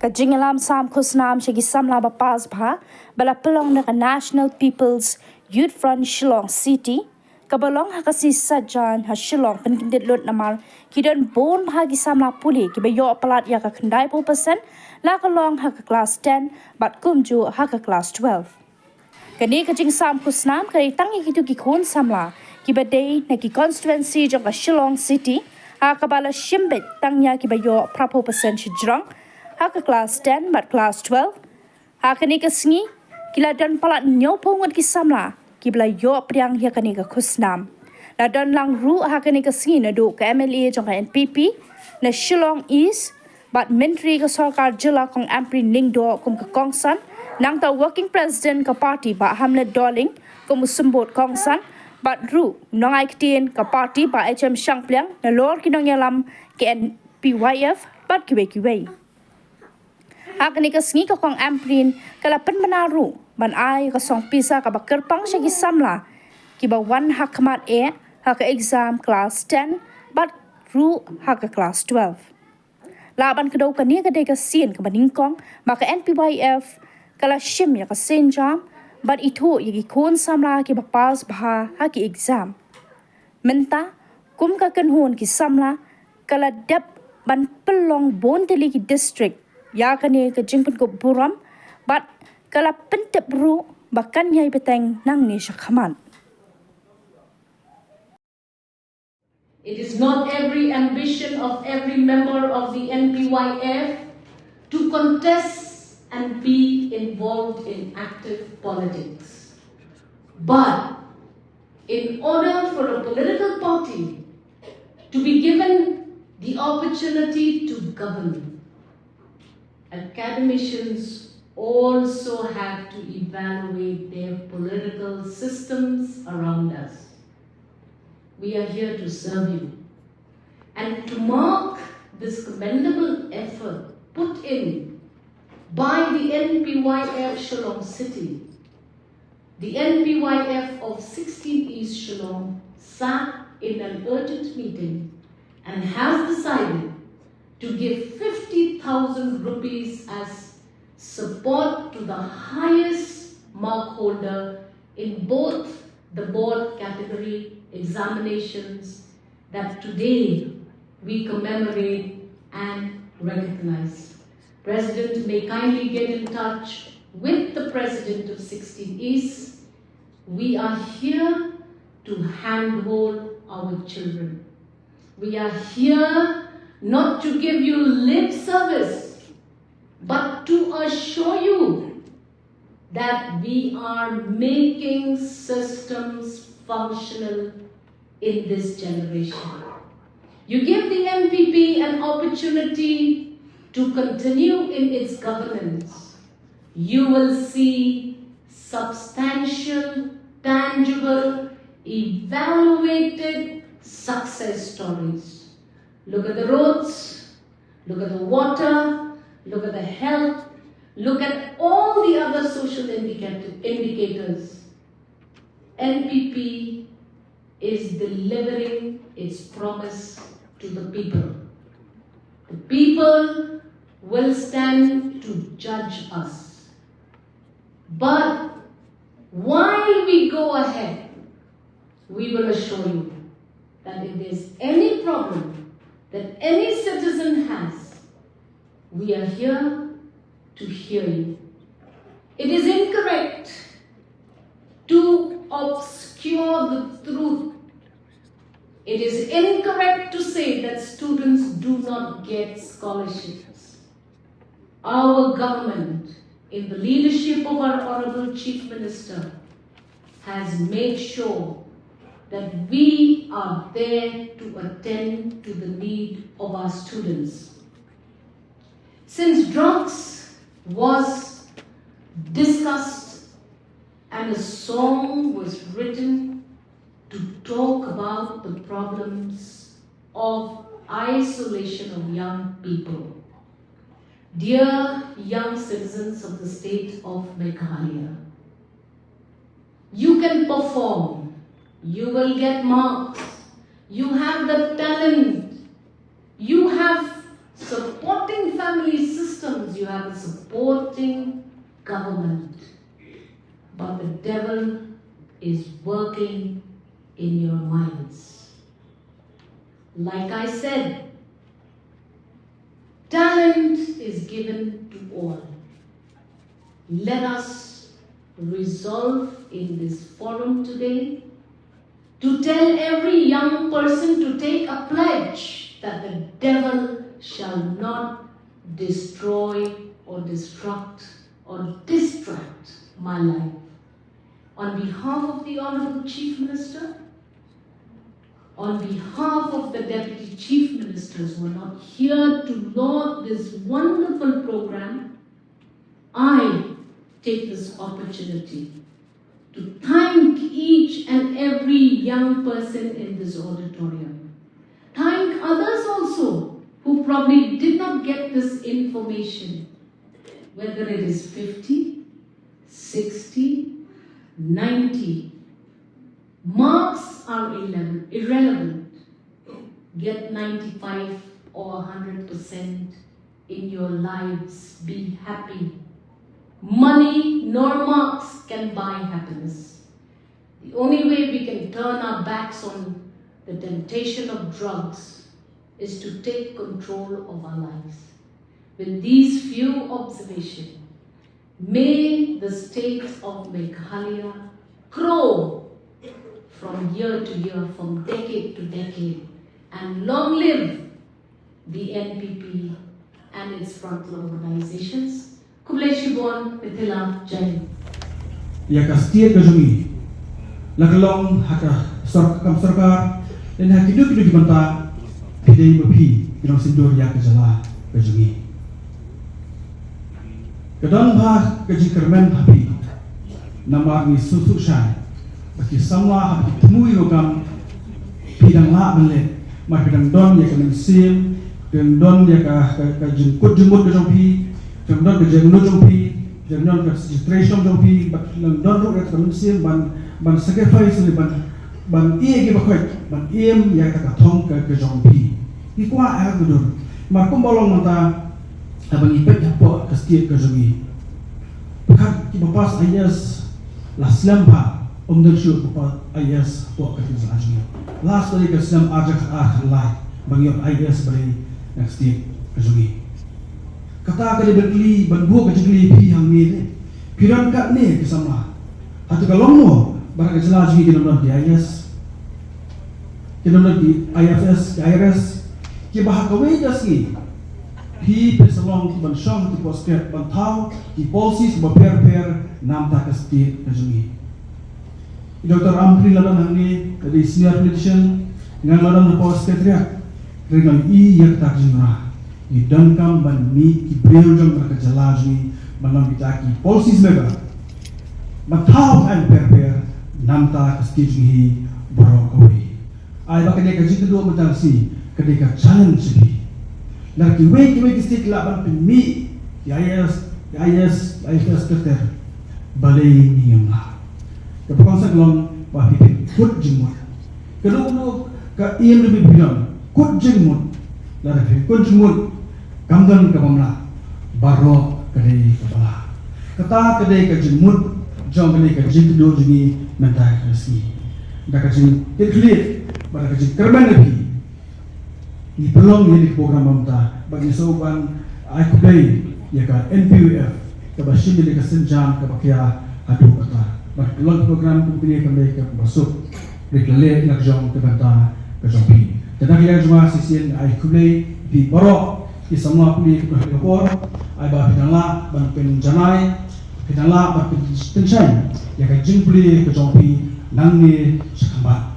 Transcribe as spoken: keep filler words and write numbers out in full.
Ka jingïalam sam khusnam sha ki samla ba pass bha ba la pynlong na ka National People's Youth Front Shillong City, kaba long ha ka sngi Saitjaiñ ha Shillong, pynkyndit lut namar ki don bun bha ki samla pule kiba ïoh palat ïa ka khyndai phew percent, la ka long ha ka klas ten bad kumjuh ha ka klas twelve. Kane ka jingsam khusnam ka dei tang ïa kito ki khun samla kiba dei na ki constituency jong ka Shillong City, ha kaba la shim beit tang ïa kiba ïoh phra phew percent shajrong ha ka klas ten bad klas twelve. Ha kane ka sngi ki la don palat hynñiew phew ngut ki samla kiba la ïoh pdiang ïa kane ka khusnam. La don lang ruh ha kane ka sngi naduh ka M L A jong ka N P P na Shillong East bad Myntri ka Sorkar Jylla Kong Ampareen Lyngdoh kum ka kongsan, nangta Working President ka party Bah Hamlet Dohling kum u symbud kongsan, bad ruh nongai ktien ka party Bah H M Shangpliang nalor ki nongïalam ka N P Y F bad kiwei kiwei. Ha kane ka sngi ka Kong Ampareen ka la pynbna ruh ban ai ka song pisa kaba kyrpang sha ki samla kiba wan ha khmat eh ha ka exam klas ten bad ruh ha ka klas twelve. Lah ban kdew, kane ka dei ka sien kaba nyngkong ba ka N P Y F ka la shim ïa ka sienjam bad ithuh ïa ki khun samla kiba pass bha ha ki exam. Mynta kum ka kynhun ki samla ka la dep ban pynlong bun tylli ki district ïa kane ka jingpynkup burom bad ka la pyntip ruh ba kan ïai bteng nangne sha khmat. It is not every ambition of every member of the N P Y F to contest and be involved in active politics. But in order for a political party to be given the opportunity to govern, academicians also have to evaluate their political systems around us. We are here to serve you. And to mark this commendable effort put in by the N P Y F Shillong City, the N P Y F of sixteen East Shillong sat in an urgent meeting and has decided to give fifty thousand rupees as support to the highest mark holder in both the board category examinations that today we commemorate and recognize. President may kindly get in touch with the president of sixteen East. We are here to handhold our children. We are here not to give you lip service, but to assure you that we are making systems functional in this generation. You give the N P P an opportunity to continue in its governance, you will see substantial, tangible, evaluated success stories. Look at the roads, look at the water, look at the health, look at all the other social indicat- indicators. N P P is delivering its promise to the people. The people will stand to judge us. But while we go ahead, we will assure you that if there's any problem that any citizen has, we are here to hear you. It is incorrect to obscure the truth. It is incorrect to say that students do not get scholarships. Our government, in the leadership of our Honorable Chief Minister, has made sure that we are there to attend to the need of our students. Since drugs was discussed and a song was written to talk about the problems of isolation of young people. Dear young citizens of the state of Meghalaya, you can perform, you will get marks, you have the talent, you have supporting family systems, you have a supporting government. But the devil is working in your minds. Like I said, talent is given to all. Let us resolve in this forum today to tell every young person to take a pledge that the devil shall not destroy or destruct or distract my life. On behalf of the Honorable Chief Minister, on behalf of the Deputy Chief Ministers who are not here to laud this wonderful program, I take this opportunity to thank each and every young person in this auditorium. Thank others also who probably did not get this information, whether it is fifty, sixty, ninety. Marks are irrele-, irrelevant. Get ninety-five or one hundred percent in your lives. Be happy. Money nor marks can buy happiness. The only way we can turn our backs on the temptation of drugs is to take control of our lives. With these few observations, may the state of Meghalaya grow from year to year, from decade to decade, and long live the N P P and its frontline organizations. Khublei shibun, Mithila, Jai Hind. Ïa ka state ka jong ngi, la ka long ha ka sor-, kam sorkar, lane ha kino kino ki bynta, phi dei ba phi, ki long sindur ïa ka jylla ka jong ngi. Ka don bha ka jingkyrmen ha phi. Namar ngi sngewthuh shai ba ki samla haba ki thmu ïa u kam, phi dang lah ban leh, namar phi dang don ïa ka mynsiem, phi dang don ïa ka, ka, ka jingkut jingmut ka jong phi, phi dang don ka jingangnud jong phi, phi dang don ka jingtrei shong jong phi, bad phi dang don ruh ïa ka mynsiem ban, ban sacrifice ne ban, ban ïeh ïa ki bakhot, ban im ïa ka thong ka, ka jong phi. Ngi kwah ïa ka dur. Namar kumba long mynta, haba ngi peit hapoh ka state ka jong ngi, pyrkhat kiba pass I A S la slem bha, ym don shuh ba pass I A S hapoh ka jylla jong ngi. Last ka dei ka snem ar hajar khatar khatlai ba ngi ïoh I A S ba dei na ka state ka jong ngi. Kata ka dei ban kylli, ban buh ka jingkylli ïa phi hangne, phi don katne ki samla. Hato ka long mo ba ka jylla jong ngi kin ym don ki I A S, kin ym don ki I F S, ki I R S, kiba ha kawei ka sngi phi, phi sa long kiban shong ha ki post grad ban thaw ki policies kiba pher pher na bynta ka state ka jong ngi. I Doctor Ampareen la don hangne, ka dei senior politician, nga la don hapoh secretariat. Hynrei ngi ïohi ïa kata ka jingrwai. Ngi donkam ban mih ki briew jong ka jylla jong ngi ban long kita ki policy maker, ban thaw aiñ pher pher na bynta ka state jong ngi baroh kawei. Ai ba kane ka jingkynduh mynta ka sngi ka dei ka challenge sha phi. Lada kiwei kiwei ki state ki lah ban pynmih ïa I A S, ïa I A S, ïa I F S ter ter, balei ngi ngim lah? Ka kongsan ka long ba phi phin kut jingmut. Ka dei ka, ka im ruh phi don, kut jingmut. Lada phi kut jingmut, kam don ka bym lah, baroh ka dei kaba lah. Kata ka dei ka jingmut jong kane ka jingkynduh jong ngi mynta ka sngi. Da ka jingkitkhlieh bad da ka jingkyrmen na phi, ngi pynlong ïa kane ka program mynta bad ngi sngewbha ban ai khublei ïa ka N P U F kaba shim ïa ka sienjam kaba khia haduh katta. Bad ka long program kum kane ka dei kaba suk, dei ka leh na ka jong ka bynta ka jong phi. Te na ka liang jong nga shisien ai khublei ïa phi baroh ki samla pule kiba ha kane ka por, ai ba phi dang lah ban pynjanai, phi dang lah ban pyn-, pynshai ïa ka jingpule ka jong phi nangne shakhmat.